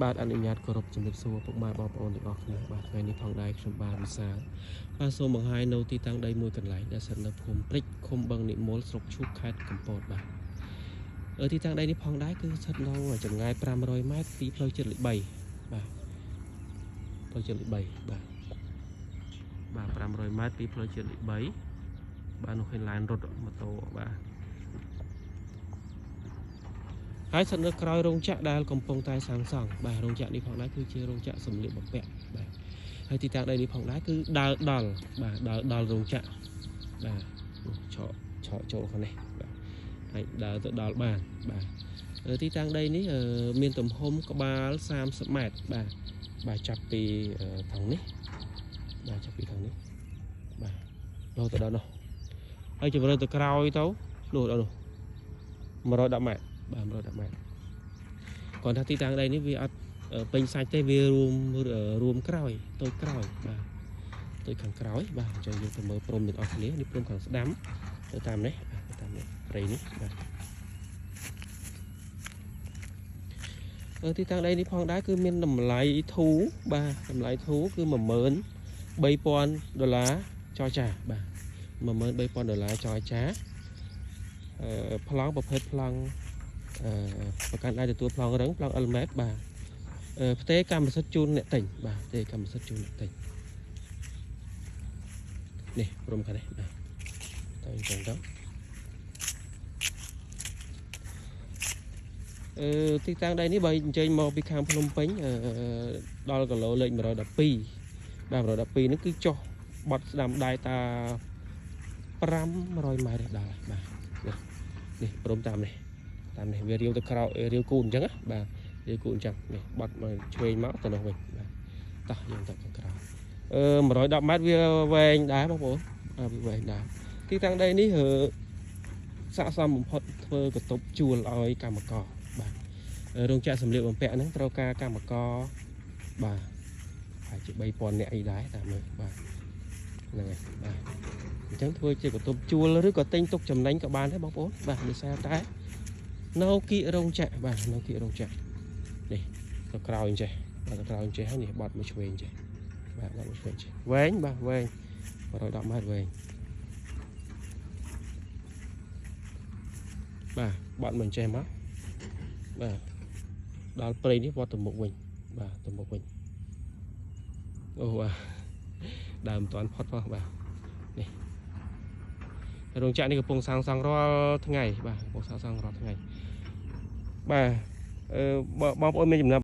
បាទអនុញ្ញាតគោរពជំរាបសួរពុកម៉ែបងប្អូនទាំងអស់គ្នាបាទថ្ងៃនេះផងដែរខ្ញុំបាទវិសាលបាទសូមបង្ហាញនៅទីតាំងដីមួយកន្លែងដែលស្ថិតនៅភូមិព្រិចឃុំបឹងនិមលស្រុកឈូកខេត្តកំពតបាទទីតាំងដីនេះផងដែរគឺស្ថិតនៅចម្ងាយ500ម៉ែត្រពីផ្លូវជាតិលេខ3បាទផ្លូវជាតិលេខ3បាទបាទ500ម៉ែត្រពីផ្លូវជាតិលេខ3បាទនោះឃើញឡានរត់ម៉ូតូបាទ ហើយស្ថិតនៅក្រោយរោងចក្រដែលកំពុងតែសាងសង់បាទរោងចក្រនេះផងដែរគឺជារោងចក្រសម្លៀកបំពាក់បាទហើយទីតាំងដីនេះផងដែរគឺដើរដល់បាទដើរដល់រោងចក្របាទនោះឆក់ឆក់ចូលខាងនេះបាទអាចដើរទៅដល់បានបាទទីតាំងដីនេះមានទំហំក្បាល30ម៉ែត្របាទបាទចាប់ពីខាងនេះបាទចាប់ពីខាងនេះបាទរហូតទៅដល់នោះហើយជម្រើទៅក្រោយទៅនោះដល់នោះ110ម៉ែត្របាទ110ម៉ែត្រ គាត់ថាទីតាំងដីនេះវាអត់ពេញសាច់ទេវារួមរួមក្រោយតូចក្រោយបាទតូចខាងក្រោយបាទអញ្ចឹងយើងទៅមើលព្រំទាំងអស់គ្នានេះព្រំខាងស្ដាំទៅតាមនេះបាទទៅតាមនេះព្រៃនេះបាទទីតាំងដីនេះផងដែរគឺមានតម្លៃធូរបាទតម្លៃធូរគឺ13000ដុល្លារចរចាបាទ13000ដុល្លារចរចាប្លង់ប្រភេទប្លង់ ប្រកាន់អាចទទួលប្លង់រឹងប្លង់ LMAP បាទផ្ទេកម្មសិទ្ធិជូនអ្នកទិញបាទផ្ទេកម្មសិទ្ធិជូនអ្នកទិញនេះព្រមខាងនេះបាទទៅអញ្ចឹងទៅទីតាំងដីនេះបើអញ្ជើញមកពីខាងភ្នំពេញដល់គីឡូលេខ112បាទ112នេះគឺចុះបត់ស្ដាំដៃតា500ម៉ែត្រដល់បាទនេះនេះព្រមតាមនេះ តាមនេះវារាវទៅក្រោយរាវគូនអញ្ចឹងណាបាទរាវគូនអញ្ចឹងនេះបត់មកឆ្វេងមកទៅនោះវិញបាទតោះយើងទៅខាងក្រោយ110ម៉ែត្រវាវែងដែរបងប្អូនបាទវាវែងដែរទីតាំងដីនេះស័ក្តិសមបំផុតធ្វើកន្ទប់ជួលឲ្យកម្មករបាទរោងចក្រសម្លៀកបំពាក់ហ្នឹងត្រូវការកម្មករបាទហើយជា3000នាក់អីដែរតាមមើលបាទហ្នឹងហើយបាទអញ្ចឹងធ្វើជាកន្ទប់ជួលឬក៏ទិញទុកចំណេញក៏បានដែរបងប្អូនបាទដោយសារតែ នៅគៀករោងចក្របាទនៅគៀករោងចក្រនេះទៅក្រោយអញ្ចេះបាទទៅក្រោយអញ្ចេះហើយនេះបត់មកឆ្វេងអញ្ចេះបាទបត់មកឆ្វេងអញ្ចេះវែងបាទវែង110ម៉ែត្រវែងបាទបត់មកអញ្ចេះមកបាទដល់ព្រៃនេះវត្តទៅមុខវិញបាទទៅមុខវិញអូបាទដើមមិនទាន់ផុតផងបាទនេះរោងចក្រនេះកំពុងសាងសង់រាល់ថ្ងៃបាទកំពុងសាងសង់រាល់ថ្ងៃ បាទបងប្អូនមានចំណាប់